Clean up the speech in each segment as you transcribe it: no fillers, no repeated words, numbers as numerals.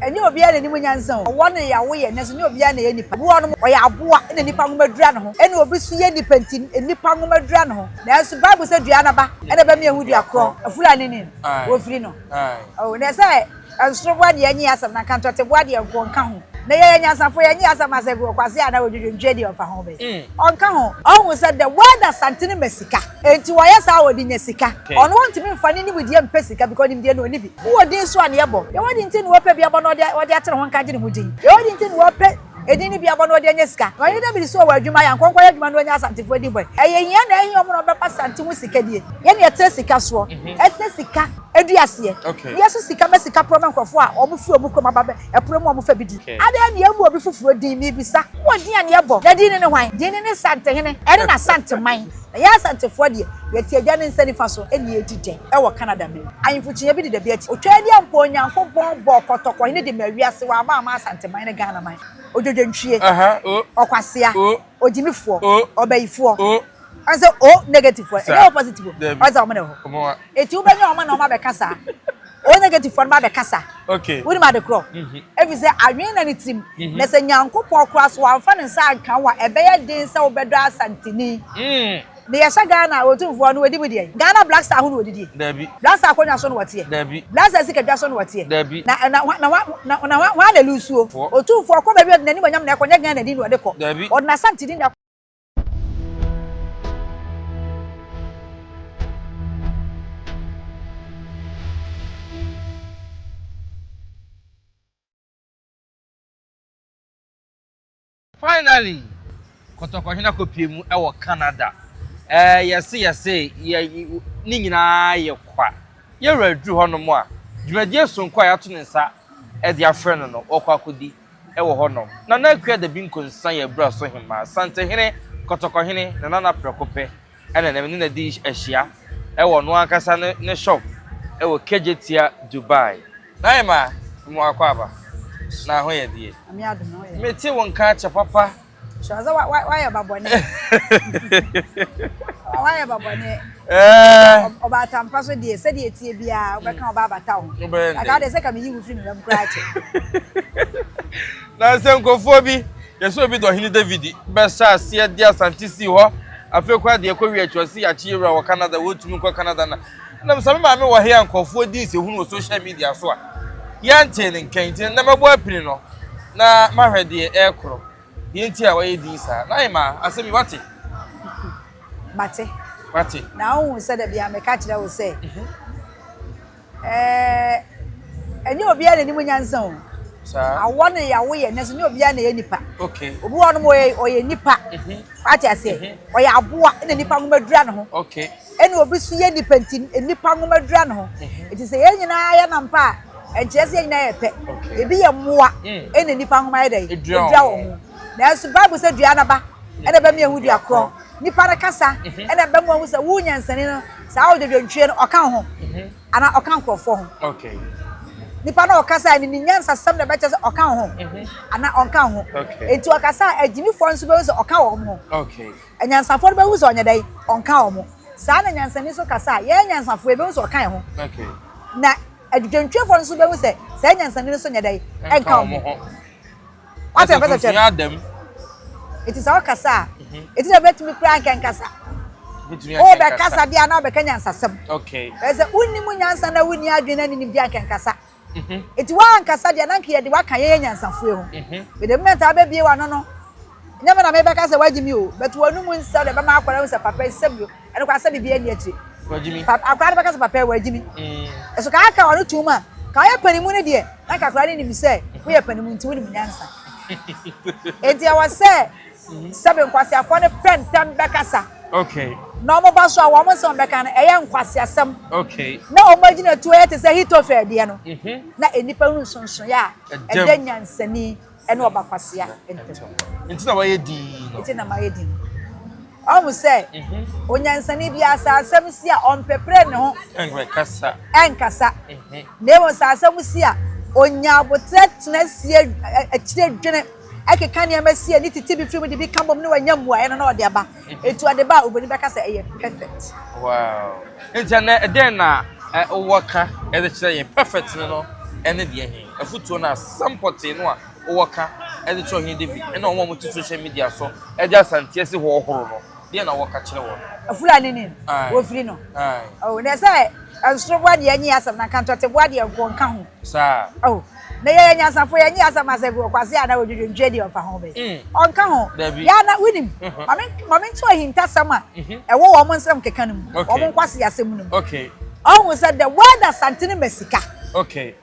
Ɛnyɛ obiara na nim nyansa o. Ɔwɔ no yɛ awoyɛ nanso nyɛ obiara na ɛyɛ nipa. Obi wɔ hɔnom ɔyɛ aboa na nipa nwoma dura ne ho ɛna obi nso yɛ nipa nti nnipa nwoma dura ne ho. Nanso Bible sɛ dua no aba ɛna ɛbɛma yɛahu dua korɔ. Fulani ni no wɔfiri no. Oh, na ɛsɛ nsoroboa deɛ ɛnye asɛm na nka ntɔteboa deɛ nko ɔnka ho. Na yɛyɛ anyansafo yɛnye asɛm asɛ bi wɔ kwasea anaa odwodwontwie deɛ ɔmfa ho bɛn. Ɔnka ho. Ɔhu sɛ the word Asante no ma sika. Enti wɔyɛ saa a wɔde nya sika. Ɔno ɔntumi mfa ne nimdeɛ mpɛ sika because nimdeɛ no ɔnni bi. Wowɔ din so a na yɛbɔ. Yɛwɔ din nti na wɔpɛ bi abɔ na ɔde ate ne ho nka agye ne ho din. Yɛwɔ din nti na wɔpɛ edin no bi abɔ na ɔde anya sika. Na ɔhene David nso ɔwɔ adwuma yɛ anka ɔnkɔyɛ adwuma na ɔnya Asantefoɔ din bɔe. Ɛyɛ hia na ɛhia wɔn na wɔbɛpa Asante ho sika die. Yɛn na yɛtena sika soɔ, ɛtena sika dua aseɛ, na yɛso sika ma sika porɔ ma nkurɔfoɔ a wɔfiri wɔn kurom aba bɛ ɛporɔ mu a wɔfa bi di. Adɛn na yɛmmu obi foforɔ din? Mebisa. Wowɔ din a na yɛbɔ, na din no ne hwan? Din no ne Santehene ɛne n'Asanteman. Na yɛn Asantefoɔ deɛ, yɛte agya no nsa nifa so na yɛdi dɛ wɔ Canada man mu. Ahemfo kyinyɛ bi deda bi akyi. Otwaadiampo Onyankopɔn bɔɔ kɔtɔkɔhene de maa wiase, wamma amma Asanteman ne Ghanaman. Odwodwontwie, ɔkwasea, ogyimifoɔ, ɔbayifoɔ. Ɔn sɛ O negative foɔ, ɛnyɛ O positive o, ɔn sɛ wɔn na ɛwɔ hɔ. Eti wobɛnya wɔn na wɔn abɛka saa. O negative foɔ no ba abɛkasa. Okay. Wonim ade korɔ? Ɛfiri sɛ adwene na ne tirim. Na sɛ Nyankopɔn koraa so wamfa ne nsa anka wo a, ɛbɛyɛ den sɛ wobɛdɔ Asanteni. Na yɛhyɛ Ghana a, Otumfoɔ no wadi mu deɛn? Ghana Black Star ho na ɔdidie? Dabi. Black Star akonnwa so na ɔteɛ? Dabi. Black Star sikadwa so na ɔteɛ? Dabi. Na na na na na hwan na ɛlusuo? Otumfoɔ kɔ baabi a ɔde n'animuonyam na ɛkɔ, nyɛ Ghana din na ɔde kɔ. Dabi. Ɔde n'Asante din na ɛkɔ. Finally! Kɔtɔkɔhene akɔpie mu wɔ Canada. Ɛɛ yɛse yɛse yɛ ne nyinaa yɛ kwa. Yɛwura duru hɔnom a, dwumadie sononko a yɛato ne nsa de afrɛ no no, ɔkɔ akɔdi. wɔ hɔnom. Nana Akua Dabi Nkonsa yɛ Abura so hemmaa, Santehene, Kɔtɔkɔhene, ne nana prɛko pɛ na ɛnɛ me ne no adi ahyia wɔ ɔno ankasa ne ne shop wɔ Kejetia, Dubai. Naima, mo akwaaba, na ho yɛ deɛ? Nyame adom, ho yɛ. Mete wo nka akyɛ papa. Sure sɛ wayɛ ba bɔne. Wayɛ ba bɔne. Ɔbaatampa so deɛ sɛdeɛ ɛteɛ biara wobɛka ɔba abata wo ho. Aka deɛ sɛ ka meyi wo firi me mam koraa kyɛ. Na sɛ nkurɔfoɔ bi yɛsɛ obi de ɔhene David bɛhyɛ aseɛ de Asante sii hɔ afei koraa deɛ ɛkɔ wie akyi ɔse yɛakye yɛwura wɔ Canada wɔntumi nkɔ Canada na nam sɛ me maame wɔ he a nkurɔfoɔ di nsɛhunu wɔ social media so a yɛntee ne nka nti na mɛbɔ apini no na mahwɛ deɛ ɛrekorɔ. Deɛ nti a wayɛ din saa. Naima, asɛm yi wate? Mate. Wate. Na wohu sɛ da biara meka kyerɛ wo sɛ, ɛɛ, ɛnyɛ obiara na anim nyansa o. Saa. Awɔ no yɛ awoyɛ nanso nyɛ obiara na ɛyɛ nipa. Okay. Obi wɔ hɔnom ɔyɛ ɔyɛ nipa. Wate aseɛ? Ɔyɛ aboa ɛna nipa nwoma dura ne ho. Okay. Ɛna obi nso yɛ nipa nti nnipa nwoma dura ne ho. Nti sɛ yɛn nyinaa yɛ nam pa a, ɛnkyerɛ sɛ yɛn nyinaa yɛ pɛ. Ebi yɛ mmoa ɛna nnipa nwoma yɛ dɛ edura wɔn ho. Nanso Bible sɛ dua n'aba ɛna ɛbɛma yɛn ho dua korɔ. Nipa no kasa ɛna ɛbɛma wɔn sɛ wo nyansani no saa odwodwontwie no ɔka wo ho anaa ɔka nkurɔfoɔ ho. Nipa no ɔkasa ne ne nyansasɛm na ɛbɛkyerɛ sɛ ɔka wo ho anaa ɔnka wo ho. Nti ɔkasa a agyimifoɔ nso bɛhu sɛ ɔka wɔn ho. Anyansafoɔ no bɛhu sɛ ɔnyɛ dɛn? Ɔnka wɔn ho. Saa na nyansani nso kasa a, yɛn anyansafoɔ yɛbɛhu sɛ ɔka yɛn ho. Na adwudwantwiafoɔ no nso bɛhu sɛ saa nyansani no nso nyɛ dɛn? Ɛnka wɔn ho. Wate mpɛ sɛ kyerɛ no? Eti sɛ ɔkasa a, eti na bɛtumi koraa nkɛnkasa. Wobɛkasa deɛ a na wobɛka nyansasɛm. Ɛsɛ sɛ wonni mu nyansa na wonni adwene na ne nimdeɛ ankɛnkasa. Enti woankasa deɛ na anka yɛde wo aka yɛn anyansafoɔ ho. But the moment a wobɛbie w'ano no, nyɛ me na mebɛka sɛ woagye me o, but w'anum nsɛm na ɛbɛma akwadaa ahu sɛ papa yi sɛbi o, ɛno koraa sɛbi biara nni akyire. Akwadaa no bɛka sɛ papa yi wagye me. Ɛso ka aka w'ano tom a, ka woyɛ panimu no deɛ, na anka akwadaa no nim sɛ woyɛ panimu nti wonim nyansa. Enti ɛwɔ sɛ Sɛbe nkwaseafoɔ no pɛ ntɛm bɛkasa. Okay. Na wɔn ba so a wɔn nsɛm bɛka no ɛyɛ nkwaseasɛm. Okay. Na wɔn agyinatuo yɛ te sɛ Ahitofel deɛ no. Mm-hmm. Na nnipa hunu nsonsonoeɛ a ɛda nyansani ne ɔbakwasea ntam. Nti na wɔayɛ din no. Nti na mayɛ din. Ɔhu sɛ mm-hmm. onyansani bi asa asɛm si a ɔmpɛprɛ ne ho. Ɛnkasa. Ɛnkasa. Mm-hmm. Na mmom sɛ asɛm si a onya abotrɛ tena sie akyire dwene. ɛkeka nneɛma sie ne tete bi firi mu de bi ka bom ne wanya mmuaeɛ no na ɔde aba. Eti ɔde ba a obroni bɛka sɛ ɛyɛ perfect. Wow. Nti ɛnɛ ɛdɛn na wowɔ ka ɛde kyerɛ yɛn perfect no no? ne deɛ he? Afotuo no asɛm pɔtee no a wowɔ ka de kyerɛ Ɔhene David ne wɔn a wɔte social media so de Asante asi hɔ horo no, deɛ na wɔka kyerɛ wɔn? Fulani ni no, wɔfiri no. Oh, na sɛ nsoroboa deɛ nye asɛm na nka ntɔteboa deɛ nko nka ho. Saa. Oh, na yɛyɛ nyansafo yɛnye asɛm asɛ bi ɔkwase a na wɔdwedwentwe deɛ ɔmfa ho bɛ. Ɔnka ho. Dabi. Yɛ na wonim. Mame mame nkyerɛ ahintasɛm a ɛwɔ wɔn nsɛm keka no mu. Wɔn nkwase asɛm no mu. Okay. Ɔhu sɛ the word Asante no ma sika. Okay.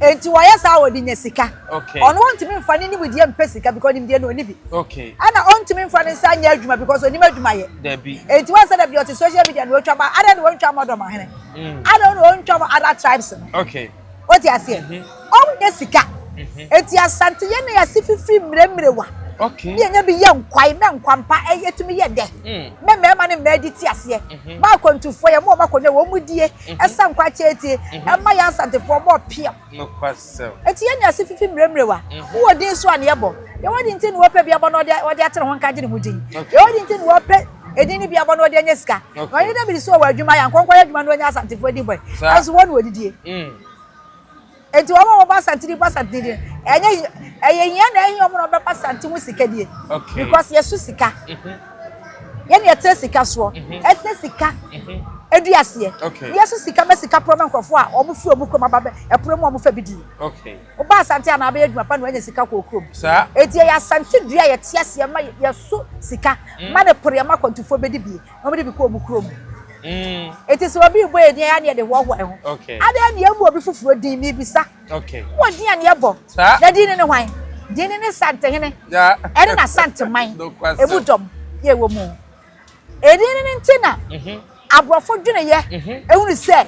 Enti wɔyɛ saa wɔde nya sika. Okay. Ɔno ɔntumi nfa ne nimdeɛ mpɛ sika because nimdeɛ no ɔni bi. Okay. Ɛna ɔntumi nfa ne nsa nyɛ adwuma because onim adwuma yɛ. Dabi. Enti wɔn sɛ dabi ɔte social media na otwa ba adan na wɔntwa mɔdɔm ahene. Adan na wɔntwa mo other tribes no. Okay. Wote aseɛ? Ɔnyɛ sika. Enti Asante yɛn na yɛase fifiri mmerɛmmerɛwa. Okay. Ne yɛnya bi yɛ nkwae mɛ nkwampa ɛtumi yɛ dɛ. Mɛ mmarima ne mmaa di te aseɛ. Ma akwantufoɔ yɛ mo wɔn akonnwa wɔn mu die. Ɛsa nkwa kyeetie. Ɛma yɛn Asantefoɔ bɔ piam. Nokwasɛm. Enti yɛn na yɛase fifi mmerɛmmerɛwa. Wowɔ din so a na yɛbɔ. Yɛwɔ din nti na wɔpɛ bi abɔ na wɔde ate ne ho nka gye ne ho din. Yɛwɔ din nti na wɔpɛ edin no bi abɔ na wɔde anya sika. Na ɔhene David so ɔwɔ adwuma yɛ ankɔnkɔ yɛ adwuma na wanya Asantefoɔ din bɔe. Nanso wɔn na wɔdidie. Enti wɔn a wɔbɔ Asante din bɔ Asante din no, ɛnyɛ ɛyɛ hia na ɛhia wɔn na wɔbɛba Asante ho sika die. Because yɛso sika. Yɛn na yɛtena sika soɔ. Ɛtena sika edu aseɛ. Yɛso sika ma sika porɔ ma nkurɔfoɔ a wɔn firi wɔn kurom aba bɛ ɛporɔ mu a wɔn fa bi die. Woba Asante a na abɛyɛ adwuma pa na wanya sika kɔ kurom. Enti ɛyɛ Asante dua a yɛte aseɛ ma yɛso sika ma ne pore ma akwantufoɔ bɛdi bie na wɔde bi kɔ wɔn kurom. Enti sɛ obi rebɔ yɛn din a ɛyɛ a na yɛde hoahoa yɛn ho. Adɛn na yɛmmɔ obi foforɔ din? Mebisa. Wowɔ din a na yɛbɔ. Na din no ne hwan? Din no ne Santehene ɛne n'Asanteman emu dɔm yɛ ɛwɔ mu. Edin no nti na aborɔfo dweneyɛ ehunu sɛ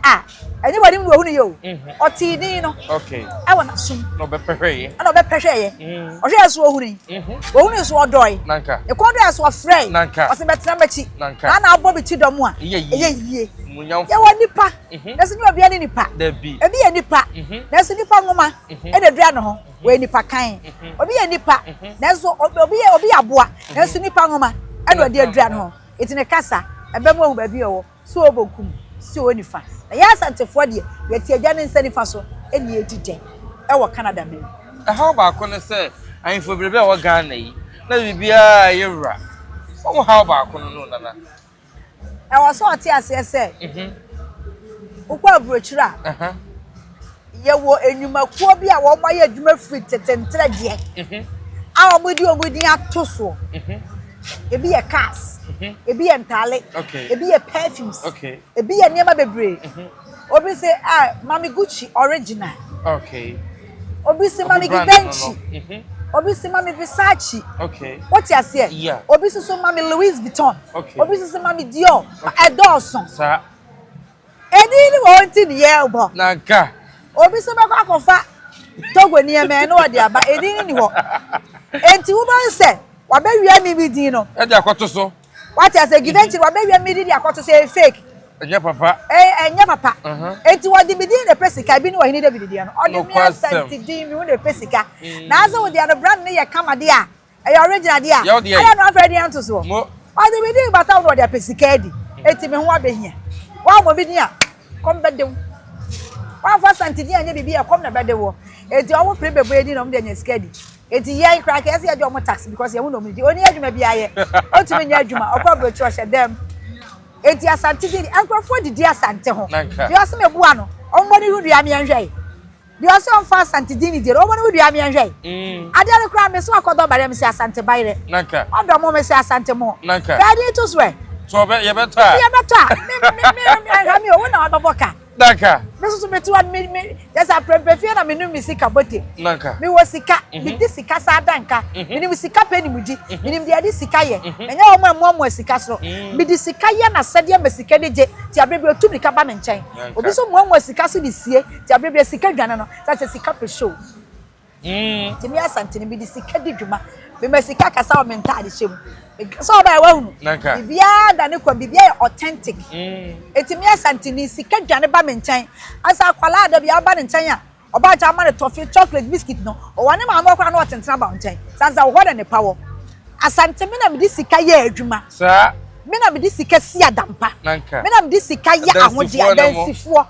a ɛnyɛ wɔn anim na wɔhunu yɛ o. Ɔtee din no ɛwɔ n'asom. Na ɔbɛpɛhwɛeɛ. Ɛna ɔbɛpɛhwɛeɛ. Ɔhwɛɛ so ɔhunui. Ɔhunui so ɔdɔe. Ne kɔn dɔeɛ so ɔfrɛe. Ɔse bɛtena m'akyi. Na na abɔ me kyidɔm a ɛyɛ yie. Yɛwɔ nnipa, nanso nyɛ obiara ne nipa. Ebi yɛ nipa, nanso nipa nwoma na edura ne ho. Wɔyɛ nipa kann. Obi yɛ nipa, nanso obi yɛ obi yɛ aboa, nanso nipa nwoma na ɔde adura ne ho. Enti ne kasa, ɛbɛma wahu baabi a ɔwɔ, sɛ ɔwɔ bonkum, sɛ ɔwɔ nifa. Na yɛn Asantefoɔ deɛ, yɛte agya ne nsa nifa so na yɛdi dɛ wɔ Canada man mu. Ɛhaw baako ne sɛ, ahemfo bebrebe a ɛwɔ Ghana yi, na biribiara yɛ wura. Wɔn haw baako no no, Nana. Ɛwɔ sɛ ɔte aseɛ sɛ wokɔ aburokyire a, yɛwɔ nnwumakuo bi a wɔayɛ adwuma firi tete nterɛdeɛ a wɔde wɔn din ato soɔ. Ebi yɛ cars, ebi yɛ ntaale, ebi yɛ perfumes, ebi yɛ nneɛma bebree. Obi se ah mame Gucci original. Okay. Obi se mame Givenchy. Obi se mame Versace. Okay. Wote aseɛ? Yeah. Obi nso so mame Louis Vuitton. Okay. Obi nso so mame Dior. Okay. Ɛdɔɔso. Saa. Edin ne wɔ hɔ nti ne yɛrebɔ. Nanka. Obi nso bɛkɔ akɔfa Togo nneɛma ɛna ɔde aba. Edin ne ni hɔ. Enti wobɛhu sɛ wabɛwia me me din no. Ɛde akɔto so. Wate ase Givenchy wabɛwia me din de akɔto so ɛyɛ fake. Ɛnyɛ papa. Ɛnyɛ papa. Enti wɔde me din na ɛpɛ sika ebi ne ɔhene David deɛ no. Ɔde me Asante din me ho na ɛpɛ sika. Na asɛ wo deɛ no brand no yɛ kama deɛ a ɛyɛ original deɛ a ayɛ no afɛ deɛ nto soɔ. Ɔde me din bata wo na ɔde apɛ sika adi. Enti me ho abɛhia. Woammɔ me din a kɔm bɛde wo. Woamfa Asante din anyɛ biribi a ɛkɔm na ɛbɛde woɔ. Enti wɔn pere bɛbɔ yɛn din na wɔn de anya sika adi. Enti yɛn koraa nka ɛsɛ yɛgye wɔn tax because yɛn ho na wɔn didi. Onni adwuma biara yɛ. Ontumi nyɛ adwuma. Ɔkɔ aburokyire ɔhyɛ dɛm. Enti Asante didi. Nkurɔfoɔ didi Asante ho. Deɛ ɔse meboa no, ɔmmɔ ne ho dua meɛ nhwɛ. Deɛ ɔse ɔmfa Asante din ne die no, ɔmmɔ ne ho dua meɛ nhwɛ. Adeɛ no koraa mese wakɔdɔ bayerɛ mese Asante bayerɛ. Ɔdɔ mo mese Asante mo. Fɛ din to so ɛ. Yɛbɛtɔ a. Yɛbɛtɔ a. Me me me nhwɛ me o, wo na wabɛbɔ ka. Nanka. Me nso so mete hɔ me me kyɛ sɛ aprɛmpɛ na menom me sika bote. Nanka. Mewɔ sika, medi sika saa da nka. Menim sika pɛ nim di. Menim deɛ yɛde sika yɛ. Menyɛ wɔn a ɛmoamoa sika soro. Mede sika yɛ n'asɛdeɛ ma sika ani gye. Nti aberɛ biara ɔtu mmirika ba me nkyɛn. Obi nso moamoa sika so de sie. Nti aberɛ biara sika dwane no. Sɛ sɛ sika pɛ show. Nti me Asantene mede sika di dwuma. Mema sika kasa wɔ me ntaade hyɛ mu. Sɛ ɔbaa wahunu. Biribiara da ne kwan, biribiara yɛ authentic. Nti me Asantene sika dwane ba me nkyɛn. Asa akwadaa da bi aba ne nkyɛn a, ɔbaa nkyɛn ama no toffee, chocolate, biscuit no, ɔwɔ ne maame hɔ koraa na ɔtentena ba wo nkyɛn. Sansa wɔ hɔ na ne pa wɔ. Asante me na mede sika yɛ adwuma. Saa. Me na mede sika si adampa. Me na mede sika yɛ ahodeɛ adansifoɔ.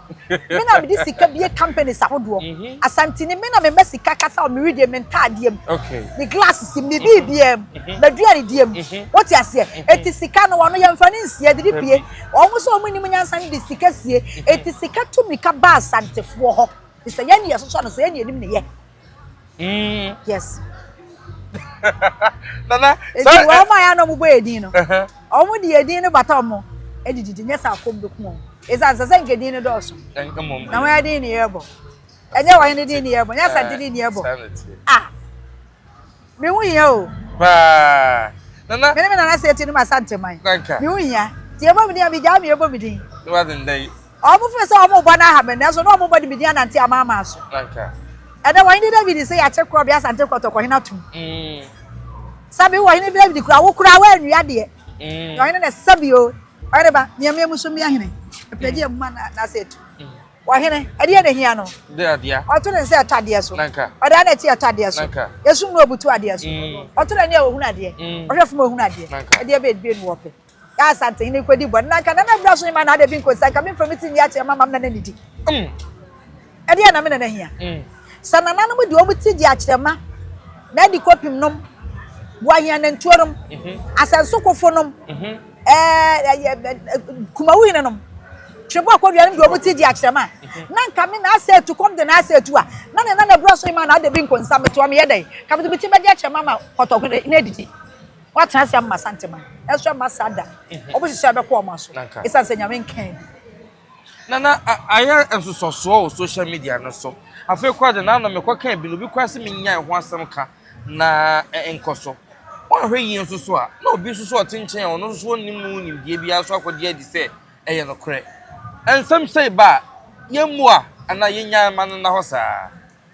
Me na mede sika bie companies ahodoɔ. Mhm. Asantini me na mema sika kasa wɔ me wedeɛ me ntaadeɛ mu. Me glasses mu me biribiara mu. Mhm. M'aduane die mu. Mhm. Wote aseɛ? Eti sika no wɔn yɛmfa ne nsie de de pie. Wɔn nso wɔn nim nyansa no de sika sie. Eti sika tu mirika ba Asantefoɔ hɔ. Sɛ yɛn ne yɛsosɔ no sɛ yɛn ne yɛnim ne yɛ. Mm. Yes. Nana, sɛ wɔn a yɛn na wɔn bɔ yɛ din no, wɔn de yɛ din no bata wɔn dididi nyɛ sɛ akɔm bɛku wɔn. Esan sɛ sɛ nka din no dɔɔso. Na wɔn yɛ din ne yɛ bɔ. Ɛnyɛ wɔn ne din ne yɛ bɔ, nyɛ asante din ne yɛ bɔ. Ah, me ho hia o. Paa. Nana. Me ne me nana sɛ ti no ma asante man. Me ho hia. Ti yɛ bɔ me din a mi gyaa mi yɛ bɔ me din. Ne wa den dɛ. Wɔfrɛ sɛ wɔrebɔ no aha me, nanso na wɔrebɔ de me din anante amanaman so. Ɛnnɛ, Ɔhene Dawid se yɛakye Korɔbea Asante Kɔtɔkɔhene atom. Sɛbi wo Ɔhene Dawid koraa, wo koraa woannua deɛ. Na ɔhene na sɛbi o, ɔhene ba, meamea mu so mmea hene, apiragye amu ma n'ase atu. Ɔhene, ɛdeɛ na ehia no? Ɔto ne nsa ɛtɔ adeɛ so, ɔdan n'akyi ɛtɔ adeɛ so, esum no obutu adeɛ so, ɔto n'ani a ohunu adeɛ, ɔhwɛ fam a ohunu adeɛ, ɛdeɛ bɛyɛ bie no wɔpɛ. Yɛ Asantehene kɔdi bɔne na anka Nana Abura so hema na ada bi nkosi anka memfa me ti nni akyerɛ ma ma me nana nidi. Mm. Ɛdeɛ na me nana hia. Mm. Sɛ nananom de wɔn ti gye akyerɛma na adi kɔpem nom, Boahia nantuo nom, mm-hmm. Asɛnsokofo nom, mm-hmm. ɛɛ Kumawu hene nom, Twebɔ akɔdua nom de wɔn ti gye akyerɛma mm-hmm. na nka me na asɛ atu kɔm de na asɛ atu a na ne nana Abura so hema na ada bi nkonsa metoa meyɛ dɛn ka mede me ti bɛgye akyerɛma ma kɔtɔkɔ na adidi. Wɔatena ase ama Asanteman, nanso ɛmma saa da. Wɔn hyehyɛ bɛkɔ wɔn aso, esiane sɛ Nyame nkaa bi. Nana, ayɛ nsosɔsoɔ wɔ social media no so. Afei koraa de, n'ano mekɔkaa bi no, obi koraa se mennyae ho asɛm ka na nkɔ so. Woanhwɛ yie nso so a, na obi nso so a ɔte nkyɛn a ɔno nso so ɔnnim mu nimdeɛ biara nso akɔgye adi sɛ ɛyɛ nokorɛ. Nsɛm sei ba a, yɛmmua anaa yɛnnyae mma no nna hɔ saa.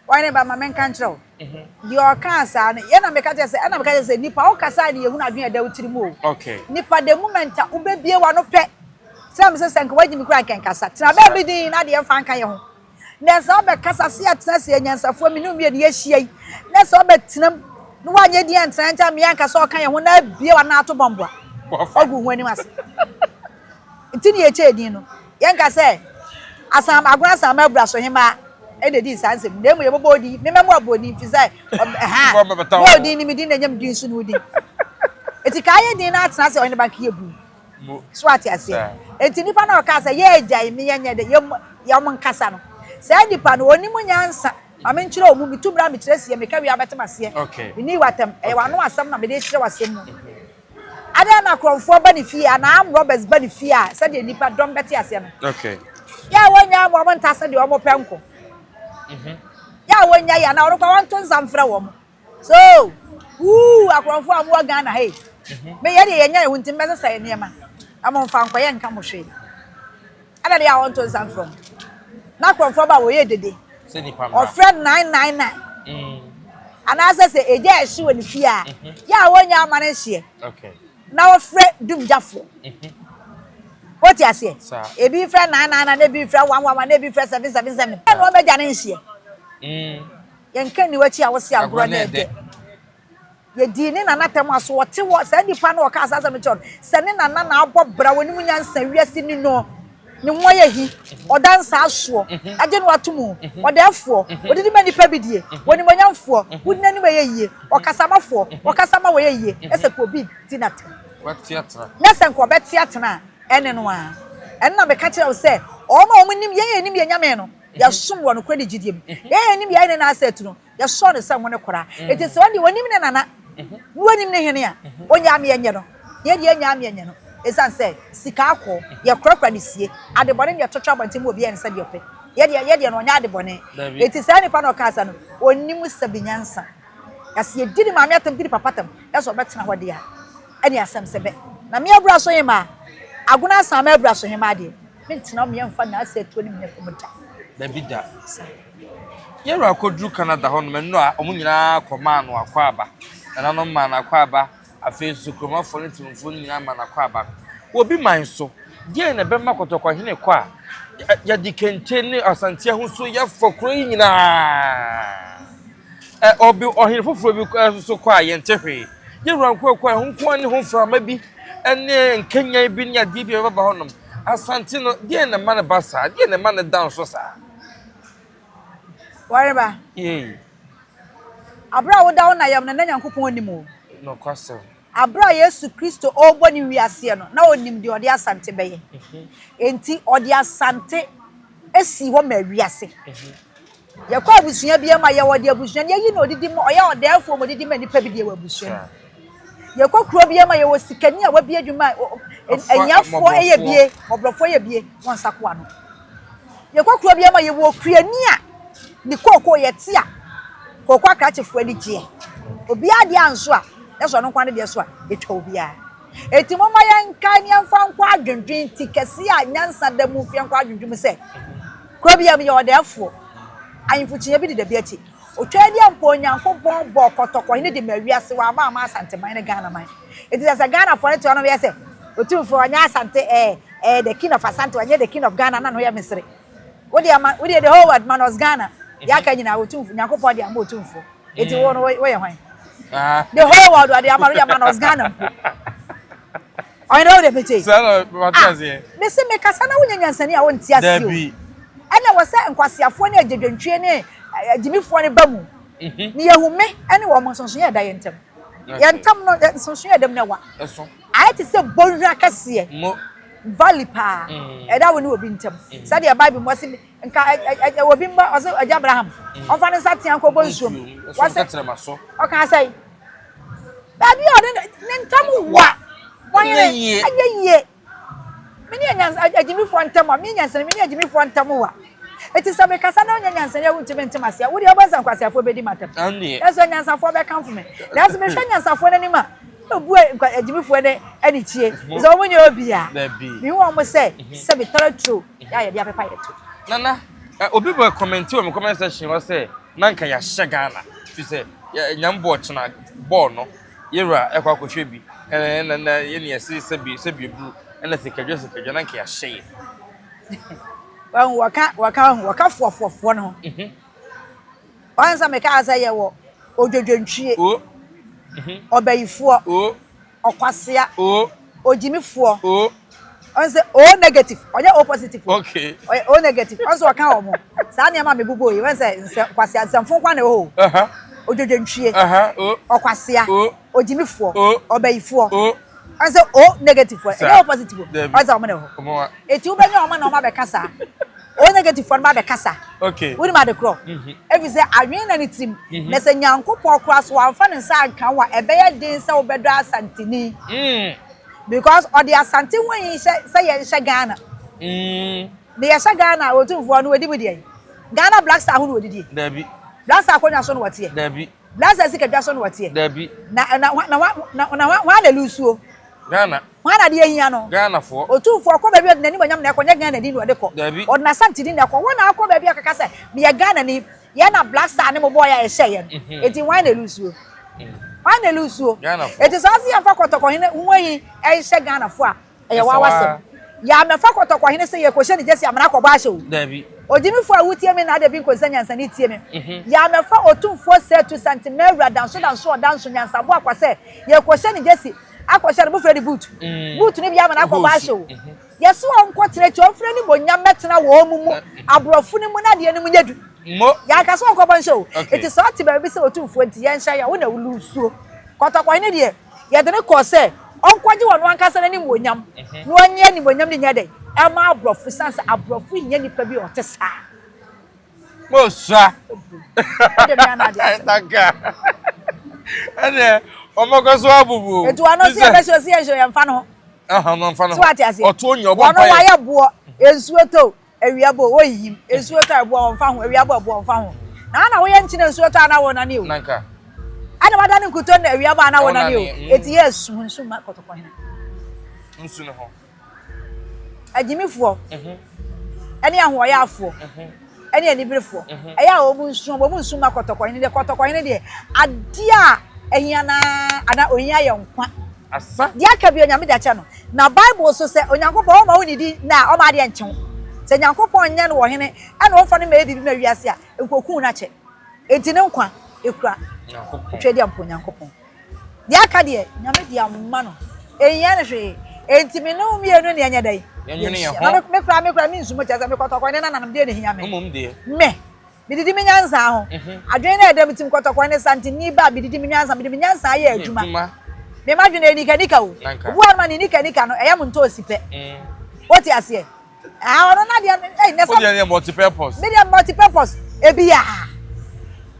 Ɔhene ba, ma menka nkyerɛ wo. Deɛ ɔkaa saa no, yɛ na meka kyerɛ sɛ, ɛna meka kyerɛ sɛ, nipa wokasa a ne yɛhunu adwene a ɛda wo tiri mu o. Okay. Nipa the moment a wobɛbie w'ano pɛ, tena me sɛ sɛ nka woagye me kura nka nkasa. Tena baabi din na adeɛ mfa nka yɛ ho. Na sɛ wobɛkasa se yɛatena se anyansafoɔ me ne wo mmienu yɛahyia yi, na sɛ wobɛtena mu na woanyɛ din antena nkyɛn mmea nka sɛ ɔka yɛn ho na abie w'ano ato bɔmboa, wagu wo ho anim ase. Nti ne yɛkyɛɛ din no. Yɛnka sɛ Asan Agona Asanman Abura so Hemaa na edii saa nsɛm yi, na mmom yɛbɛbɔ wo din, memmɛbɔ abɔdin, firi sɛ ɛha, me a odin ne me din na ɛnyɛ me din nso ne wo din. Enti kaa yɛ din na atena ase ɔhene ba nka yɛbu. So ate aseɛ? Enti nipa no a ɔkaa sɛ yɛ agya yi me yɛnyɛ dɛ yɛ yɛ ɔmo nkasa no, saa nipa no ɔnim nyansa. Ma menkyerɛ wo mu, metu mmara mekyerɛ sie, meka wie a wobɛte m'aseɛ. Menni w'atɛm, ɛyɛ w'ano asɛm na mede rekyerɛ w'asɛm mu. Adɛn na korɔmfoɔ ba ne fie anaa armed robbers ba ne fie a sɛdeɛ nnipa dɔm bɛte aseɛ no? Okay. Yɛ a wɔnnya ama wɔn nta sɛdeɛ wɔn pɛ nko. Mhm. Yɛ a wɔnnya yɛ anaa ɔno wɔnto nsa mfrɛ wɔn. So, wuu akorɔmfoɔ a wɔwɔ Ghana ha yi. Mhm. Me yɛ deɛ yɛnya yɛn ho nti mbɛsesa yɛn nneɛma. Na mo mfa nkɔyɛ nka mo hwee. Ɛna deɛ a wɔnto nsa mfrɛ wɔn. Na akorɔmfoɔ ba a wɔyɛ dede. Sɛ nipa mmra. Ɔfrɛ 999. Mm. Anaasɛ sɛ egya ɛhye wɔ ne fie a, mhm. yɛ a wɔnya ama no nhyeɛ. Okay. Na wɔfrɛ dumgyafoɔ. Mhm. Wote aseɛ? Ebi frɛ 999, ebi frɛ 111, ebi frɛ 777. Ɛna wɔn bɛgya ne nhyeɛ. Mm. Yɛnka nni w'akyi a wose agorɔ na ɛdɛ. Yɛdii ne nana atɛm a, so ɔte hɔ? Saa nipa no a ɔkaa saa asɛm no kyerɛɛ no, sɛ ne nana na abɔ bra, ɔnim nyansa, wiase ni no, ne ho ayɛ hi, ɔda nsa asoɔ, agye no ato mu, ɔdɛɛfoɔ, ɔdidi ma nnipa bi die, onimuonyamfoɔ, wodi n'anim ɛyɛ yie, ɔkasamafoɔ, ɔkasa ma wɔyɛ yie, na sɛ nka obi di no atɛm, na sɛ nka ɔbɛte atena a, ɛne no ara. Ɛno na meka kyerɛ wo sɛ, wɔn a wɔnim yɛn a yɛnim yɛn Nyame no, yɛsom wɔ nokorɛ ne gyidie mu. Yɛn a yɛnim yɛn ne n'asɛtu no, Yɛsɔɔ no sɛ nwene koraa. Enti sɛ ɔno deɛ ɔnim ne nana na ɔnim ne hene a, ɔnyaa me ɛnyɛ no. Yɛn deɛ yɛnnyaa me ɛnyɛ no. Ɛsiane sɛ sika akɔ, yɛkorakora no sie. Adebɔne na yɛtotɔ abɔnten ma obiara yɛ no sɛdeɛ ɔpɛ. Yɛn deɛ, yɛn deɛ no ɔnyɛ adebɔne. Enti saa nipa no a ɔkaa saa no, ɔnnim sɛbe nyansa. Na sɛ yɛdi ne maame atɛm, di ne papa atɛm, na sɛ ɔbɛtena hɔ deɛ a, ɛne asɛm sɛ bɛ. Na me abura so hemaa, Agona Asaman abura so hemaa deɛ, mentena hɔ mfa n'ase atuo ne me fam da. Dabi da. Saa. Yɛn wura kɔduru Canada hɔ nom, ɛno a wɔn nyinaa kɔmaa no akwaaba. Nananom maa no akwaaba, afei nso kuromafoɔ ne temmufoɔ no nyinaa maa no akwaaba. Wɔ bi man so, deɛn na ɛbɛma Kɔtɔkɔhene kɔ a, yɛde kente ne Asante ahosuo yɛfɔ kuro yi nyinaa? Ɛ, ɔbi, ɔhene foforɔ bi nso kɔ a, yɛnte hwee. Yɛn wura nko kɔ a, ɛho nko ara ne ho mframa bi. ne nkanyan bi ne adeɛ bi a ɛbɛba hɔnom. Asante no, deɛn na ɛma no ba saa? Deɛn na ɛma no da nso saa? Wɔreba. Yei. Abere a woda wo na yam no, na Nyankopɔn nim o. Nokwasɛm. Abere a Yesu Kristo ɔrebɔ ne wiaseɛ no, na ɔnim deɛ ɔde Asante bɛyɛ. Enti ɔde Asante sii hɔ maa wiase. Yɛkɔ abusua bi mu a, yɛwɔ deɛ abusua no yɛyi na ɔdidi ma, ɔyɛ ɔdɛɛfoɔ ma ɔdidi ma nnipa bi deɛ wɔ abusua no mu. Yɛkɔ kuro bi mu a, yɛwɔ sikani a wabie adwuma a ahiafoɔ yɛ bie, mmɔborɔfoɔ yɛ bie, wɔn nsa ko ano. Yɛkɔ kuro bi mu a, yɛwɔ okuani a ne kookoo yɛte a, kookoo akrakyefoɔ ani gyeɛ. Obiara deɛ anso a, na sɛ ɔno nko ara ne deɛ so a, ɛtwa obiara. Enti momma yɛnkae na yɛmfa nkɔ adwendwen ti kɛse a nyansa da mu mfa yɛnkɔ adwendwen mu sɛ, Kuro biara mu yɛ ɔdɛɛfoɔ. Ahemfo kyiniiɛ bi deda bi akyi. Otwaadiɛ mpo Onyankopɔn bɔɔ kɔtɔkɔhene de maa wiase, wamma amma Asanteman ne Ghanaman. Enti sɛ sɛ Ghanafoɔ no te hɔ na wɔyɛ sɛ Otumfoɔ ɔnyɛ Asante ɛɛ ɛɛ the king of Asante ɔnyɛ the king of Ghana na ne ho yɛ mesere. Wo deɛ ma wo deɛ the whole world minus Ghana deɛ aka nyinaa Otumfoɔ Nyankopɔn de ama Otumfoɔ. Eti wo no woyɛ hwan? Ah. The whole world ɔde ama no yɛ minus Ghana mpo. Ɔyɛ wo de pete. Saa na mate ah, aseɛ. Mese mekasa na wonyɛ nyansani a wonte aseɛ o. Dabi. Ɛna wɔ sɛ nkwaseafoɔ ne agyadwantwie ne agyimifoɔ no ba mu. Mhm. Ne yɛhu me ne wɔn nsonsonoeɛ ɛda yɛn ntam. Yɛn ntam no nsonsonoeɛ ɛda mu no ɛwa. Ɛso. Ayɛ te sɛ bɔnhwa kɛseɛ. Mo. Valley paa. Mm. Ɛda wo ne obi ntam. Sɛdeɛ Bible mu ɔse nka ɛwɔ bi mma ɔsɛ agya Abraham mm. ɔmfa ne nsa tea nkɔbɔ nsuom. Wɔsɛ ɔka sɛ baabi a ɔne ne ntam wa wɔyere ɛnyɛ yie. Me ne agyimifoɔ ntam a me nyansani me ne agyimifoɔ ntam wa. Eti sɛ mekasa na ɔnyɛ nyansani a wontumi ntem aseɛ wo deɛ wobɛhu sɛ nkwaseafoɔ bɛdi m'atɛm. Nanso anyansafoɔ bɛkamfo me. Nanso mehwɛ nyansafoɔ no anim a na obu agyimifoɔ no anikyie sɛ wɔn nyɛ obiara. Mehu wɔn sɛ sɛbi tɔrɔ turo yɛ a yɛde apepa yɛ to. Nana, obi bɛ kɔmɛnti wɔ me comment section hɔ sɛ na nka yɛahyɛ Ghana fi sɛ nyame bɔɔ kyena bɔɔl no yɛwura ɛkɔ akɔhwɛ bi ɛna na yɛne yɛse sɛbi sɛbi eburu ɛna sikadwa sikadwa na nka yɛahyɛ yɛ. Wɔn wɔka wɔka wɔka foɔfoɔfoɔ no ho. Wɔn sɛ meka sɛ yɛwɔ odwodwontwie, ɔbayifoɔ, ɔkwasea, ogyimifoɔ. Ɔn sɛ O negative, ɔnyɛ O positive. Okay. Ɔyɛ O negative. Ɔn sɛ ɔka wɔn ho. Saa nneɛma a mebobɔ yi, wɔn sɛ nsɛ kwasea nsɛmfo nko na ɛwɔ hɔ. Odwodwontwie, ɔkwasea, ogyimifoɔ, ɔbayifoɔ. Ɔn sɛ O negative foɔ, ɛnyɛ O positive. Ɔn sɛ wɔn na ɛwɔ hɔ. Eti wobɛnya wɔn na wɔn abɛka saa. O negative foɔ no ba abɛkasa. Okay. Wonim ade korɔ? Ɛfiri sɛ adwene na ne tirim. Na sɛ Nyankopɔn koraa so wamfa ne nsa anka wo a, ɛbɛyɛ den sɛ wobɛdɔ Asanteni. Because ɔde Asante ho ahi hyɛ sɛ yɛnhyɛ Ghana. Na yɛhyɛ Ghana a, Otumfoɔ no ɔdi mu deɛn? Ghana Black Star ho na ɔdidie? Dabi. Black Star akonnwa so na ɔteɛ? Dabi. Black Star sikadwa so na ɔteɛ? Dabi. Na na na na na hwan na ɛlusuo? Ghana. Hwan na adeɛ hia no? Ghanafoɔ. Otumfoɔ ɔkɔ baabi a ɔde n'animuonyam na ɛkɔ, nyɛ Ghanani na ɔde kɔ. Dabi. Ɔde n'Asante din na ɛkɔ. Wo na akɔ baabi akɔka sɛ, meyɛ Ghanani, yɛn na Black Star ne mo bɔɔeɛ a ɛhyɛɛ yɛn no. Enti hwan na ɛlusuo? Hwan na ɛlusuo? Ghanafoɔ. Enti sɛ ɔse yɛmfa Kɔtɔkɔhene ho ahi nhyɛ Ghanafoɔ a, ɛyɛ Ɛsɛ w'awasɛm. Yɛammɛfa Kɔtɔkɔhene sɛ yɛrekɔhyɛ ne gyesi amena akɔbɔ ahyɛ o. Dabi. Ogyimifoɔ a wotie me na ada bi nkonsa nyansani tie me. Yɛammɛfa Otumfoɔ Sɛ Tu Sante Mawura Danso Danso Ɔdanso Nyansabo Akwa sɛ yɛrekɔhyɛ ne gyesi akɔhyɛ no mofrɛ no boot boot no bi ama no akɔbɔ ahyɛ o yɛse ɔnkɔ tena akyi ɔmfrɛ ne monyam mɛtena wɔn mu mu aborɔfo no mu na adeɛ no mu nyɛ du yɛanka sɛ ɔnkɔbɔ nhyɛ o enti sɛ ɔte baabi sɛ otumfoɔ nti yɛnhyɛ yɛ wo na wolusuo kɔtɔkɔhene deɛ yɛde no kɔɔ sɛ ɔnkɔgye wɔn ankasa n'animuonyam na ɔnyɛ animuonyam no nyɛ dɛn ɛma aborɔfo sane sɛ aborɔfo hia nipa bi a ɔte saa. Mosua. Tanka. Ɛnɛ ɔmɔkɔ so abubu. Etu ano si ɛbɛ si osi ɛnhyɛ yɛn fa no ho. Ɛhɔn no nfa no ho. So ate aseɛ. Ɔto onye ɔbɔ mpa yɛ. Wɔn wayɛ boɔ nsuo tɔ awia bɔ oyiyim nsuo tɔ ɛboɔ wɔn fa ho awia bɔ ɛboɔ wɔn fa ho. Na ana woyɛ nkyene nsuo tɔ ana wɔn nani o. Nanka. Ana wada ne nkuto na awia bɔ ana wɔn nani o. Eti yɛ esu nsu ma kɔtɔkɔ hene. Nsu ne ho. Agyimifoɔ ne ahoɔyaafoɔ ne aniberefoɔ, ɛyɛ a wɔn nsu, wɔn nsu ma kɔtɔkɔhene deɛ, kɔtɔkɔhene deɛ, adeɛ a ɛhia no ara, anaa ohia yɛ nkwa. Asa. Deɛ aka bi Onyame de akyɛ no. Na Bible so sɛ Onyankopɔn ɔma wo nidi na a, ɔma adeɛ nkye wo. Sɛ Nyankopɔn nyɛ no ɔhene ɛna ɔmfa no mmɛyɛ biribi ma wiase a, nkoku no akyɛ. Enti ne nkwa ekura Nyankopɔn. Otwa di ampa Onyankopɔn. Deɛ aka deɛ, Nyame de ama no. Ɛnhia no hwee. Enti me ne wo mmienu na yɛnyɛ dɛn? Yɛnwene yɛn Yɛnhyia. ho. Na me koraa, me koraa, mensu mo kyerɛ sɛ me kɔtɔkɔ ne nananom deɛ na ɛhia me. Mmom deɛ. Me, medidi me nyansa ho. Adwene no a ɛda me tirim kɔtɔkɔ ne santeni ba a medidi me nyansa, mede me nyansa ayɛ adwuma. Me m'adwene ɛyɛ nikanika o. Obi wɔ hɔ nom a ne nikanika no, ɛyɛ mo ntoosi pɛ. Wote aseɛ? Ah, ɔno na deɛ ɛy na sɛ. O deɛ yɛ multi purpose. Me deɛ multi purpose ebi ya.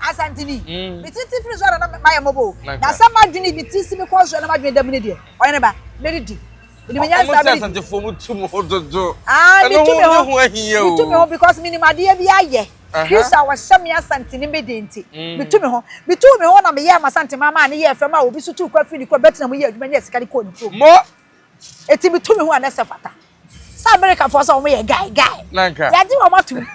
Asantini. Mm. Me titi firi so na na ma yɛ mɔbɔ o. Na sɛ ma dwene me ti si me kɔn so na ma dwene da mu ne deɛ. Ɔyɛ ne ba. Me de di. Me de me nyansa me di. Ɔmo sɛ asantefoɔ mu tu mo ho dodo. Ah, me tu me ho. Me tu me ho because me nim adeɛ bi ayɛ. Kristo a wɔhyɛ me asantini me de nti. Me tu me ho. Me tu me ho na me yɛ ma asante mama ne yɛ fɛ ma obi so tu kwa firi ne kuro bɛtena mu yɛ adwuma nyɛ sika de kɔɔ ne kurom. Mo. Eti me tu me ho a na ɛsɛ fata. Sɛ America foɔ sɛ wɔn yɛ guy guy. Nanka. Yɛagye wɔn atum.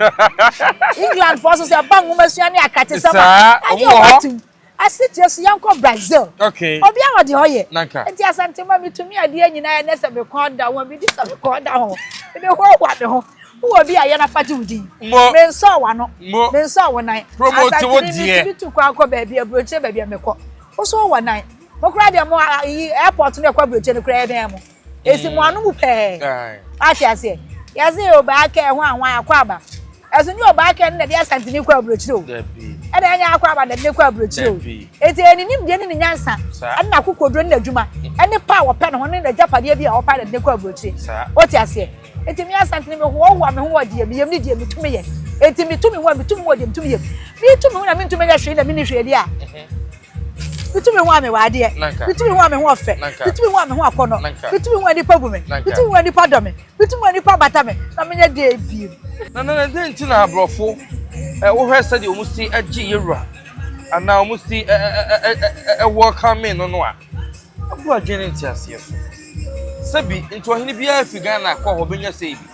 England foɔ so sɛ ɛba nwoma sua ne akratesɛm a. Yɛagye wɔn atum. Asetie so yɛnkɔ Brazil. Okay. Obi a wɔde hɔ yɛ. Nanka. Nti Asante ma metumi adeɛ nyinaa ɛnɛ sɛ me kɔn da ho a medi sɛ me kɔn da ho. Mede hoahoa me ho. Wowɔ bi a yɛ na fa gye wo din. Mo. Mensɔɔ w'ano. Mo. Mensɔɔ wo nan. Promote wo Asante deɛ. metumi tu kwan kɔ baabi aburokyire baabi a mekɔ. Wo so wowɔ nan. Mo koraa deɛ mo ayi airport no ɛkɔ aburokyire no koraa ɛbɛn mo. Esi mo ano mu pɛɛ. Ate aseɛ. Yɛse obaa kɛ ho ahwan akɔ aba. Ɛso nye obaa kɛ no na ɛde asantene kɔ aburokyire o. Ɛna ɛnyɛ akɔ aba na ɛde ne kɔ aburokyire o. Eti ɛyɛ ne nimdeɛ ne ne nyansa ɛne n'akokoduro ne n'adwuma ɛne pa a wɔpɛ ne ho ne n'agyapadeɛ bi a wɔpa na ɛde ne kɔ aburokyire. Wote aseɛ. Eti me asantene me hoahoa me ho wɔ deɛ meyam ne deɛ metumi yɛ. Eti metu me ho a metu me ho wɔ deɛ metumi yɛ. Metu me ho na mentumi nyɛ hwee na menni hwee deɛ a. Mitumi hu a mewɔ adeɛ. Mitumi hu a me ho ɔfɛ. Mitumi hu a me ho akɔnɔ. Mitumi hu a nnipa bu me. Mitumi hu a nnipa dɔ me. Mitumi hu a nnipa bata me. Na menyɛ deɛ bio. Na na dɛn nti na aborɔfo wohwɛ sɛdeɛ wɔn si gye yɛwura anaa wɔn si welcome no no a ɛbu adwene ne nteaseɛ so sɛbi nti ɔhene biara fi Ghana kɔ hɔ bɛnya sɛ bi.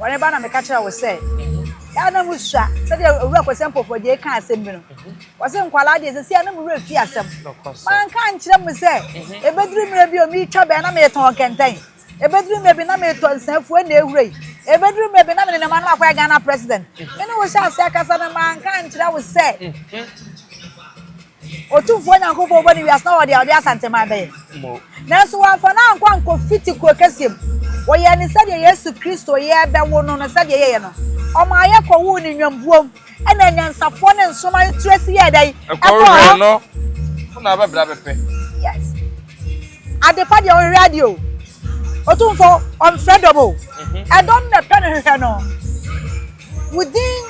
Wɔne ba na meka kyerɛ wo sɛ yɛa na musua sɛdeɛ owura Kwasi Ampofo Agyei ka asɛm bi no. Wɔse nkwadaa deɛ sɛsi a na mo werɛ fi asɛm. Manka ankyerɛ mo sɛ ɛbɛduru mmerɛ bi o meretwa bɛn na meretɔn kɛntɛn. Ɛbɛduru mmerɛ bi na meretɔ nsafuo na ɛhura yi. Ɛbɛduru mmerɛ bi na menenam ano akɔyɛ Ghana president. Me ne wo hyɛ aseɛ akasa no manka ankyerɛ wo sɛ Otumfoɔ Nyankopɔn bɔ ne wiase na ɔde a ɔde Asanteman bɛyɛ. Nanso wamfa no ankɔ ankɔfiti kuro kɛseɛ mu. Wɔyɛɛ no sɛdeɛ Yesu Kristo yɛrebɛwo no no sɛdeɛ yɛyɛ no. Ɔmaa yɛkɔwoo no nnwambuom. Ɛna anyansafoɔ ne nsoromma no tiri ase yɛɛ dɛn? Ɛkɔɔ hɔ. No, wo na abɛbra bɛpɛ. Yes. Adepa deɛ ɔhwehwɛ adeɛ o. Otumfoɔ ɔmfrɛ dɔm o. Mhm. Ɛdɔm na ɛpɛ no hwehwɛ no. Wo din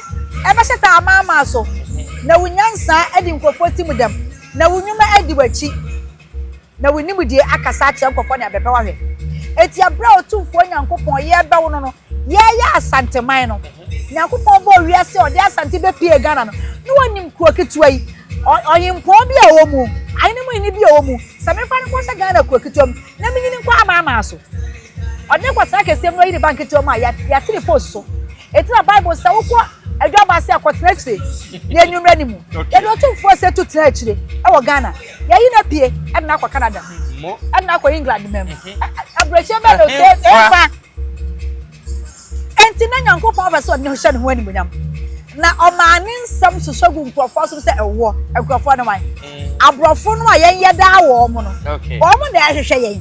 ɛbɛhyɛ ta amaamaa so. Mhm. Na wo nyansa adi nkurɔfoɔ ti mu dɛm. Na wo nnwuma adi w'akyi. Na wo nimdeɛ akasa akyerɛ nkurɔfoɔ ne abɛpɛ wahwɛ. Enti ɛberɛ a Otumfoɔ Nyankopɔn yɛrebɛwo no no, yɛreyɛ Asanteman no, Nyankopɔn bɔɔ wiase a ɔde Asante bɛpuee Ghana no, na ɔnim kuro ketewa yi, ɔ, ɔhempɔn bi a ɔwɔ mu, ahene mu hene bi a ɔwɔ mu, sɛ memfa no nkɔhyɛ Ghana kuro ketewa mu, na menyini nkɔ amanaman so. Ɔde no kɔtena kɛseɛ mu na ɔyi ne ba nketewa mu a, yɛate ne post so. Enti na Bible sɛ wokɔ adwabɔ ase a kɔtena akyire na enwummerɛ no mu. Yɛde Otumfoɔ Osei tena akyire wɔ Ghana. Yɛayi no apue de no akɔ Canada de no akɔ England man mu. Aburokyire bɛn na Osei ɛmfa? Enti na Nyankopɔn pɛ sɛ ɔde ne ho hyɛ ne ho animuonyam. Na ɔmaa ne nsɛm sosɔ gu nkurɔfoɔ asom sɛ ɛwoɔ. Nkurɔfoɔ ne wan? Aborɔfo no a yɛn yɛ daa wɔn no, wɔn na ɛhwehwɛ yɛn.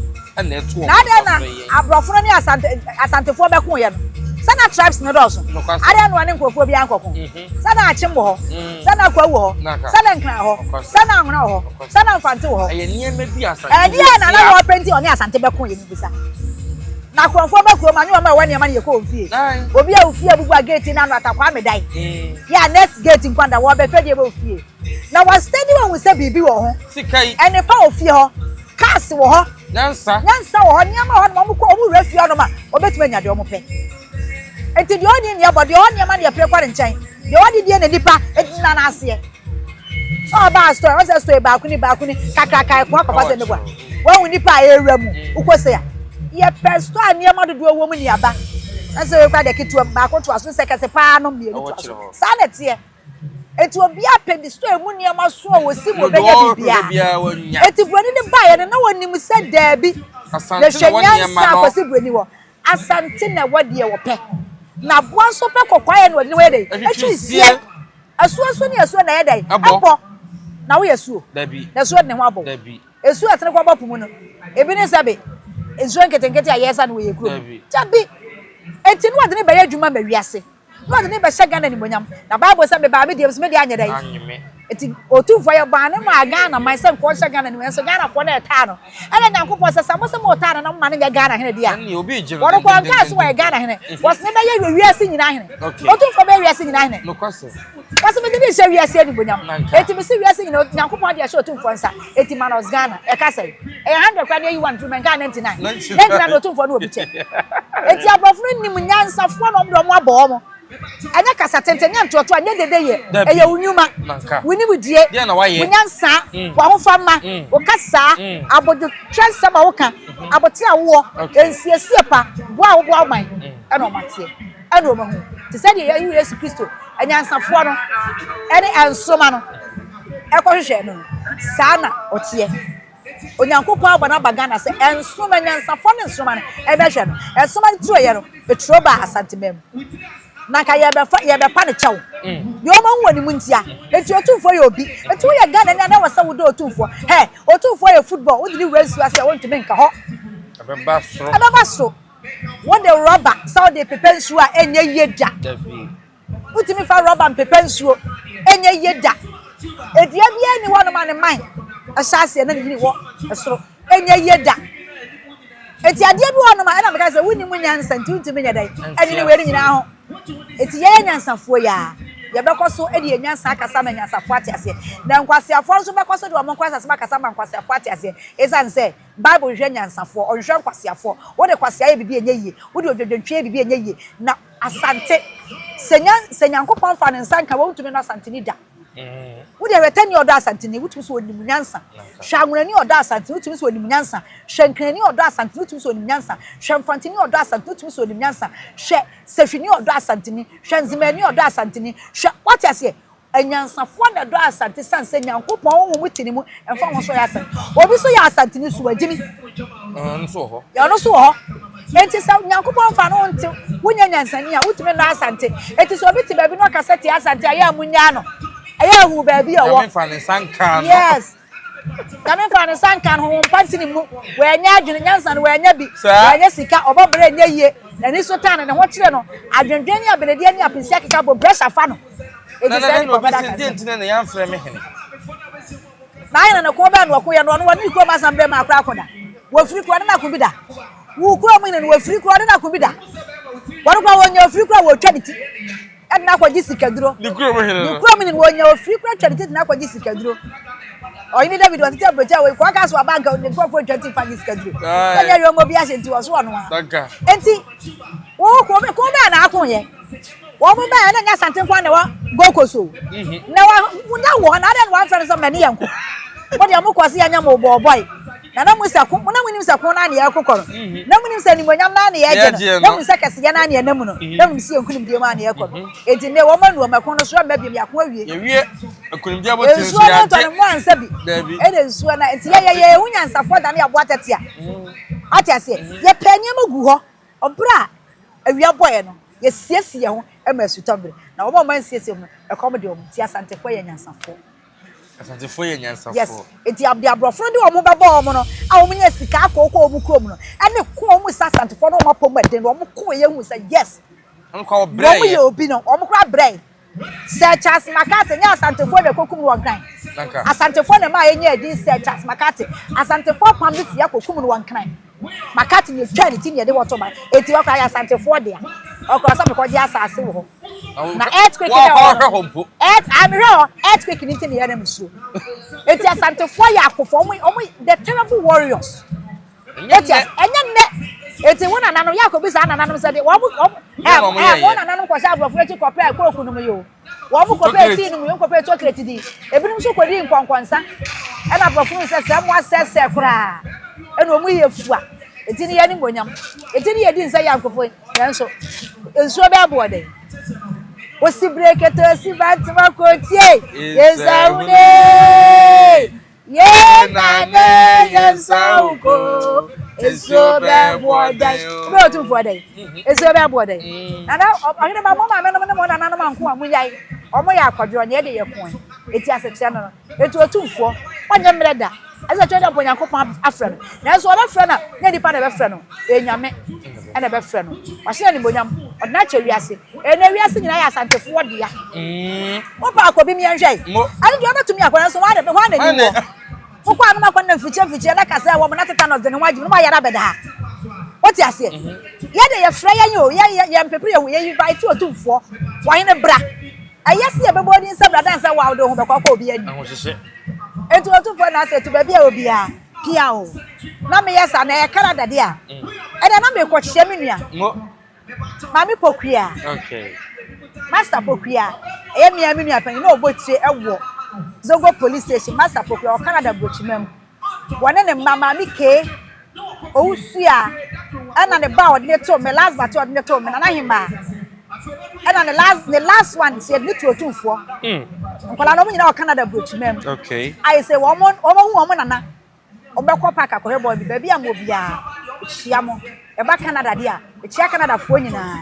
Na adɛn na aborɔfo no ne Asante Asantefoɔ bɛkoeɛ no? Sɛ na tribes no dɔɔso. Adɛn na wɔne nkurɔfoɔ biara nkɔko? Sɛ na Akyem wɔ hɔ, sɛ na Kwawu wɔ hɔ, sɛ na Nkran wɔ hɔ, sɛ na Anwona wɔ hɔ, sɛ na Mfante wɔ hɔ. Ɛdeɛn na na wɔpɛ nti ɔne Asante bɛkoeɛ mebisa? Na akorɔmfoɔ ba kurom a ne wɔn a ɛwɔ nneɛma no yɛkɔ wɔn fie. Obi a ofie abubu a gate no ano atakwaa medae. Yɛ a next gate nkwanda wɔbɛhwɛ deɛ ɛwɔ ofie. Na wa steady wahu sɛ biribi wɔ ho. Sika yi. Nnepa wɔ fie hɔ. Cars wɔ hɔ. Nyansa. Nyansa wɔ hɔ. Nneɛma wɔ hɔ nom. Wɔn kɔ wɔn wura fie hɔ nom a, wɔbɛtumi anya deɛ wɔn pɛ. Nti deɛ ɔnni nneɛ bɔ, deɛ ɔwɔ nneɛma deɛ pere kɔ ne nkyɛn. Deɛ ɔde die na nipa gyina n'aseɛ. Sɛ ɔbaa store, ɔsɛ store baako ni baako ni kakraka ɛko akɔfa sɛ meboa. Wahu nipa a ɛwura mu, wokɔ sei a. Yɛpɛ store a nneɛma dodoɔ wɔ mu ni aba. Ɛsɛ wei koraa deɛ ketewa mu baako toa so, sɛ kɛse paa no mmienu toa so. Saa na ɛteɛ. Enti obiara pɛ ne store mu nneɛma so a wɔsi mu ɔbɛnya biribiara. Enti buroni no baeɛ no, na wɔnim sɛ daabi, na hwɛ nyansa a Kwasi Buroni wɔ. Asante na ɛwɔ deɛ wɔpɛ. Na aboa nso pɛ kɔkɔɔ ayɛ na wɔde ne ho yɛ dɛn? Atwi sie. Asuo nso ne asuo na ɛyɛ dɛn? Ɛbɔ. Na woyɛ asuo? Na asuo de ne ho abɔ wo. Nsuo a ɛtene kɔbɔ po mu no, ebi ne sɛbe nsuo nketenkete a yɛresa no wɔ yɛn kurom. Dabi! Enti na wɔde no bɛyɛ adwuma ma wiase. Na wɔde no bɛhyɛ Ghana animuonyam. Na Bible sɛ mebaa me deɛ mu so me deɛ anyɛ dɛn? Enti Otumfoɔ yɛ baa no maa Ghana man sɛ nkɔɔ nhyɛ Ghana animuonyam nso Ghanafoɔ na ɛtaa no. Ɛna Nyankopɔn sɛ sɛ mo se motaa no na moma no nyɛ Ghana hene deɛ a, wɔn koraa ɔnkaa sɛ wɔyɛ Ghana hene. Wɔse no bɛyɛ wiase nyinaa hene. Otumfoɔ bɛyɛ wiase nyinaa hene. Wɔse mede no rehyɛ wiase animuonyam. Enti mese wiase nyinaa Nyankopɔn de ahyɛ Otumfoɔ nsa. Enti minus Ghana, ɛka sɛn? Ɛyɛ 100 koraa na yɛyi one firi mu, ɛnkaa 99. 99 na Otumfoɔ no wɔ bi kyɛ. Enti aborɔfo no nim nyansafoɔ na wɔn de wɔn abɔ wɔn. Ɛnyɛ kasa tenten, ɛnyɛ ntoatoa, ɛnyɛ dede yɛ. Ɛyɛ wo nnwuma, wo nimdie, wo nyansa, w'ahofama, wo kasaa, abodwotwerɛ nsɛm a woka, abotire a wowɔ, nsiesie pa, boa a woboa wo man, ɛna wɔn ateɛ. Ɛna wɔn ahu. Te sɛ deɛ yɛahu Yesu Kristo, anyansafoɔ no, ɛne nsoromma no, ɛkɔhwehwɛɛ no no, saa na ɔteɛ. Onyankopɔn abɔ no aba Ghana sɛ nsoromma, anyansafoɔ ne nsoromma no ɛbɛhwɛ no. Nsoromma no turoeɛ no, ɛturo baa Asanteman mu. Na nka yɛbɛfa, yɛbɛpa no kyɛw. Deɛ wɔn ahu wɔ ne mu ntia. Enti Otumfoɔ yɛ obi. Enti woyɛ Ghanani a na ɛwɔ sɛ wodɔ Otumfoɔ. Hɛ, Otumfoɔ yɛ football, wode no wura nsuo ase a, wontumi nka hɔ. Ɛbɛba soro. Ɛbɛba soro. Wode rɔba sɛ wode pepa nsuo a, ɛnyɛ yie da. Wotumi fa rɔba mpepa nsuo, ɛnyɛ yie da. Dua biara nni hɔnom a ne mman hyɛ aseɛ na ne nhini wɔ soro, ɛnyɛ yie da. Enti adeɛ bi wɔ hɔnom a ɛna meka sɛ wonni mu nyansa nti wontumi nyɛ dɛn ɛnwene wei no nyinaa ho. Enti yɛyɛ nyansafoɔ yi a, yɛbɛkɔ so de yɛn nyansa akasa ama anyansafoɔ ate aseɛ. Na nkwaseafoɔ nso bɛkɔ so de wɔn nkwaseasɛm akasa ama nkwaseafoɔ ate aseɛ. Esiane sɛ Bible hwehwɛ nyansafoɔ, ɔnhwehwɛ nkwaseafoɔ. Wode kwasea yɛ biribi a ɛnyɛ yie, wode odwadwantwi yɛ biribi a ɛnyɛ yie. Na Asante, sɛ nya sɛ Nyankopɔn mfa ne nsa nka wo a, wontumi nnɔ Asanteni da. Wo deɛ hwɛ Tani a ɔdɔ Asanteni, wotumi sɛ ɔnim nyansa. Hwɛ Anwonani a ɔdɔ Asanteni, wotumi sɛ ɔnim nyansa. Hwɛ Nkranni a ɔdɔ Asanteni, wotumi sɛ ɔnim nyansa. Hwɛ Mfanteni a ɔdɔ Asanteni, wotumi sɛ ɔnim nyansa. Hwɛ Sahwini a ɔdɔ Asanteni, hwɛ Nzemani a ɔdɔ Asanteni, hwɛ, woate aseɛ? Anyansafoɔ na ɛdɔ Asante sane sɛ Nyankopɔn honhom te ne mu ɛmfa ho sɛ ɔyɛ Asante. Obi nso yɛ Asanteni so wagyimi. Ɔno nso wɔ hɔ. Ɔno nso wɔ hɔ. Enti sɛ Nyankopɔn mfa no nte wonyɛ nyansani a wotumi nnɔ Asante. Enti sɛ obi te baabi na ɔkasa tia Asante a ɛyɛ a munnyaa no. Ɛyɛ a hu baabi a ɔwɔ. Nyame mfa ne nsa nkaa no. Yes. Nyame mfa ne nsa nka no, honhom pa nte ne mu. Wannya adwene, nyansa no wannya bi. Wannya sika, ɔbɔ bra ɛnyɛ yie. N'ani so tan no, ne ho kyere no. Adwendwen ne abenedeɛ ne apinsi akeka bom, pressure fa no. Enti saa nipa ɔbɛda aka nsɛm. Nti na yɛamfrɛ me hene. Na ahene no ko bɛn na ɔko yɛ no, ɔno wɔne ne kurom asan berɛ mu akora akɔ da. Wɔfiri kuro ɔne no ako bi da. Wo kurom hene no wɔfiri kuro ɔne no ako bi da. Wɔn koraa wɔnya ofiri koraa wɔtwa ne ti. Ɛde no akɔgye sikaduro. Ne kurom hene no. Ne kurom hene no wɔnya ofiri kura twa ne ti de no akɔgye sikaduro. Ɔhene David ɔtete aburokyi a wɔkɔ aka so aba nka ne nkurɔfoɔ ntwa ti mfa gye sikaduro. Ɛnyɛ yɔn obi ahyɛ nti wɔso ɔno a. Enti wo ko ko bɛɛ na ako yɛ. Wɔn mo bɛɛ na nyɛ Asante nko na wɔ Gold Coast o. Mhm. Na wa na wɔ na adɛn na wɔamfrɛ no sɛ mɛne yɛn ko. Mo deɛ mo kɔ se yɛnyɛ mo bɔɔbɔe. Na na mo sɛ ko, na monim sɛ ko no ara na yɛrekokɔ no, mhm. na monim sɛ animuonyam no ara na yɛregye no, na monim sɛ kɛseyɛ no ara na yɛnam mu no, mhm. na monim sɛ yɛn nkonimdie mu ara na yɛrekɔ no. Mhm. Enti nnɛ wɔn anu wɔn ɛko no so ɛmma biom yɛako awie. Yɛwie nkonimdie abotire nso yɛagye. Nsuo no ntɔ no mo ansa bi. Ɛna nsuo na nti yɛyɛ yɛ ehu nyansafoɔ da ne yɛaboa tɛtea. Ate aseɛ yɛpɛ nneɛma gu hɔ ɔbrɛ a awia bɔeɛ no yɛsiesie yɛn ho ma asutɔ bere na wɔn a wɔn ansiesie wɔn no ɛkɔm de wɔn nti Asantefoɔ yɛ nyansafoɔ. Asantefoɔ yɛ nyansafoɔ. Yes, nti deɛ aborɔfo no de wɔn bɛbɔ wɔn no a wɔn nya sika akɔkɔ wɔn kurom no ɛne ko wɔn sɛ Asantefoɔ no wɔn apɔ mu ɛden no wɔn ko yɛ hu sɛ yes wɔn yɛ obi no wɔn kora brɛ Sir Charles McCarthy nyɛ Asantefoɔ na ɛkɔkum no wɔ Nkran. Asantefoɔ na ɛmaa yɛnyaa din Sir Charles McCarthy. Asantefoɔ pam no fie akɔkum no wɔ Nkran. McCarthy na ɛtwaa ne ti na yɛde hɔ to man. Enti hɔ koraa yɛ Asantefoɔ dea. Ɔkora sɛ mekɔgye asase wɔ hɔ. Na earthquake na ɛwɔ hɔ no. Earth, ah, mehwɛ hɔ. Earthquake no nti na yɛ na mesuro. Enti Asantefoɔ yɛ akofoɔ. Wɔn, wɔn, the terrible warriors. Eti ase, ɛnyɛ nnɛ. Eti wo nananom, yɛ akɔbisa nananom sɛ de wɔn, wɔn, ɛ, ɛ, mo nananom kɔhyɛ aborɔfo akyi kɔpɛɛ kooku nom yi o. Wɔn kɔpɛɛ tii nom yi, wɔn kɔpɛɛ chocolate di. Ebinom nso kɔdii nkɔnkɔnsa. Ɛna aborɔfo no sɛ sɛ mo asɛsɛ koraa. Ɛna wɔn yɛ fua. Eti ne yɛ animuonyam. Eti ne yɛ di nsɛ yɛ nkurɔfoɔ yi. Nanso, nsuo bɛɛ boɔ dɛn? Osi brekete osi bantama kotie. Yɛnsa hune. Ye na ne yɛ nsa wo ko nsuo bɛ boɔ dɛn. Wobɛyɛ otumfoɔ dɛn? Nsuo bɛ boɔ dɛn? Nana ɔhene ba mo maame nom ne mo nananom anko a monyae. Ɔmo yɛ akɔdworɔ nyɛ de yɛ koe. Eti asekyerɛ no no. Eti otumfoɔ ɔnyɛ mmerɛ da. Ɛsɛ sɛ Twɛdeɛ mpo Nyankopɔn afrɛ no. Nanso ɔbɛfrɛ no a, nyɛ nipa na ɛbɛfrɛ no, ɛyɛ Nyame ɛna ɛbɛfrɛ no. Wahyɛ no animuonyam, ɔde no akyɛ wiase. Ɛnɛ wiase nyinaa yɛ Asantefoɔ dea. Wopɛ akɔ bi miɛnhwɛ yi. Ɛno deɛ wobɛtumi akɔ nanso hwan na hwan na ni wɔ. Wokɔ a na wakɔ na mfikyire mfikyire na kasa ɛwɔ mo na tetanus de ne ho agye mu na wayare abɛda ha. Wote aseɛ? Yɛ deɛ yɛfrɛ yɛn o, yɛ yɛ yɛmpepere yɛn ho, yɛ invite Otumfoɔ, Ɔhene bra. Ɛyɛ sɛ yɛbɛbɔ din sɛ bra dan sɛ wo a wode wo ho bɛkɔ akɔ obi anim. Ahohyehye. Enti Otumfoɔ na asɛ to baabi a obiara pia o. Na meyɛ saa na ɛyɛ Canada deɛ a, ɛnna na mekɔkyea me nua. Mo. Maame Pokuya. Okay. Master Pokuya, ɛyɛ me ara me nua panyin na ɔbɔ tire wɔ Zongo Police Station. Master Pokuya, ɔwɔ Canada Burokyima mu. Wɔne ne mma, Maame Kay, Owusua, ɛna ne ba a ɔde ne too me, last but ɔde ne too me, Nana Hemaa. Ɛna ne last ne last one nso yɛde ne to Otumfoɔ. Nkwadaa no wɔn nyinaa wɔ Canada Burokyima mu. Okay. Ayɛ sɛ wɔn wɔn ahu wɔn nana. Wɔbɛkɔ park akɔhwɛ bɔɔl bi. Baabi a mowɔ biara, mekyia mo. Ɛba Canada deɛ a, mekyia Canadafoɔ nyinaa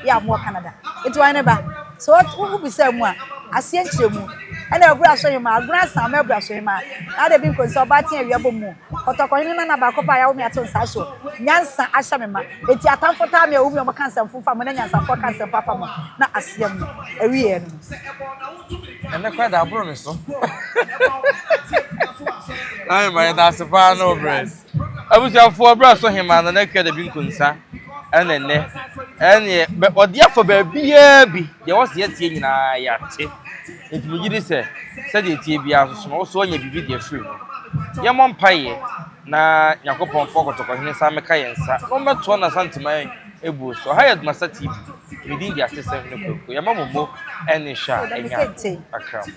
yɛ a mowɔ Canada. Nti ɔhene ba, sɛ wobisa mu a, aseɛ nkyerɛmu. Ɛna Abura so hemaa, Agona Asamoah Abura so hemaa, na ada bi nkonsa, ɔbaatan awia bɔ mu, Kɔtɔkɔhene nana baako pɛ a yɛawo me ato nsa so, nyansa ahyɛ me ma. Enti atamfo taa me a wɔwu me a wɔka nsɛmfo fa mo na anyansafoɔ ka nsɛmpa fa mo, na aseɛ mu awieɛ no. Ɛnɛ koraa de aboro me so. Na ma yɛda ase paa na ɔbrɛ. Abusuafoɔ berɛ so hemaa Nana Akua Dabi Nkonsa ɛna ɛnɛ ɛneɛ ɔde afa baabiara bi deɛ wɔsi yɛteɛ nyinaa yɛate. Nti megye di sɛ sɛdeɛ ɛteɛ biara nso so no wo so anya biribi de afiri mu. Yɛmmɔ mpaeɛ na Nyankopɔn mfa ɔkɔtɔkɔhene nsa mmɛka yɛn nsa na ɔmmɛtoa n'Asanteman abuo so. Ɔha yɛ Adumasa TV. Me din de Atesɛm Hene Kwaku. Yɛma mo mo ne hwɛ a ɛnya akra mo.